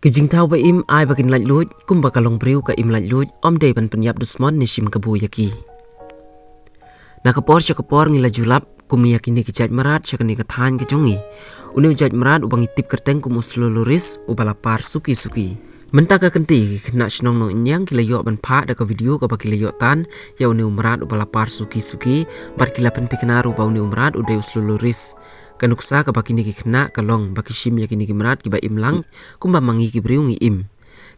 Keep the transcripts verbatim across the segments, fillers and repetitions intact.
Ki jingthaw ba im ai ba kin laitluid, kumba ka longbriew ka im laitluid, ym dei ban pynïap dusmon ne shim kabu ïa ki. Na ka por sha ka por ngi la ju lap kum ïa kine ki jait mrad sha kane ka thaiñ ka jong ngi. Une u jait mrad uba ngi tip kyrteng kum u Slow Loris, uba la par suki suki. Mynta ka kynti ki khynnah shnong Nongïaineng ki la ïoh ban phah da ka video kaba ki la ïoh tan ïa une u mrad uba la par suki suki, bad ki la pynthikna ruh ba une u mrad u dei u Slow Loris. Ka nuksa kaba kine ki khynnah ka long ba ki shim ïa kine ki mrad kiba im lang, kumba ma ngi ki briew ngi im.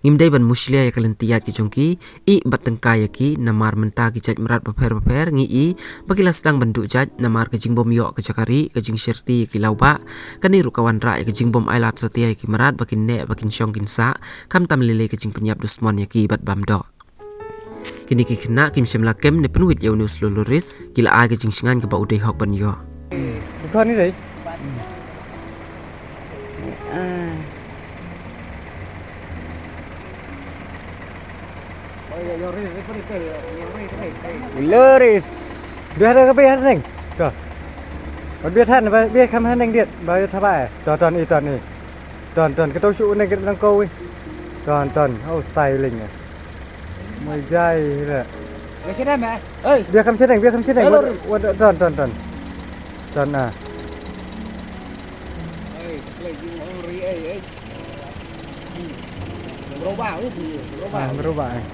Ngim dei ban mushlia ïa ka lynti ïaid ka jong ki, ïeh bad tyngkai ïa ki, namar mynta ki jait mrad bapher bapher ngi i ba ki la sdang ban duh jait namar ka jingbym ïoh ka jaka rieh, ka jingshyrti ïa ki lawbah. Kane ruh ka wanrah ïa ka jingbym ailad satia ïa ki mrad ba kin neh ba kin shong kin sah, khamtam lei lei ka jingpynïap dusmon ïa ki bad bam doh. Kine ki khynnah kim shym la kem ne pynwit ïa une u Slow Loris, ki la ai ka jingsngewbha kaba u dei hok ban ïoh. Bukan ni dei. Ah. Loris. Biar ada ke biar ning. Tuh. Biar han, biar kam han ning dit. Biar thabai. Tuh, tuh, ni, tuh, ni. Ton, ton, ka tau shu ne ka nang ko wi. Ton, ton, oh, styling eh. Mai jai le. Ka shu ne me? Oi. Bia kam shu ne, bia kam shu ne. Hello. Wa, wa, ton, ton, ton. Ton ah. Oi, display jing ong ri, ei, ei. Berubah, oh, berubah. Ah, berubah eh.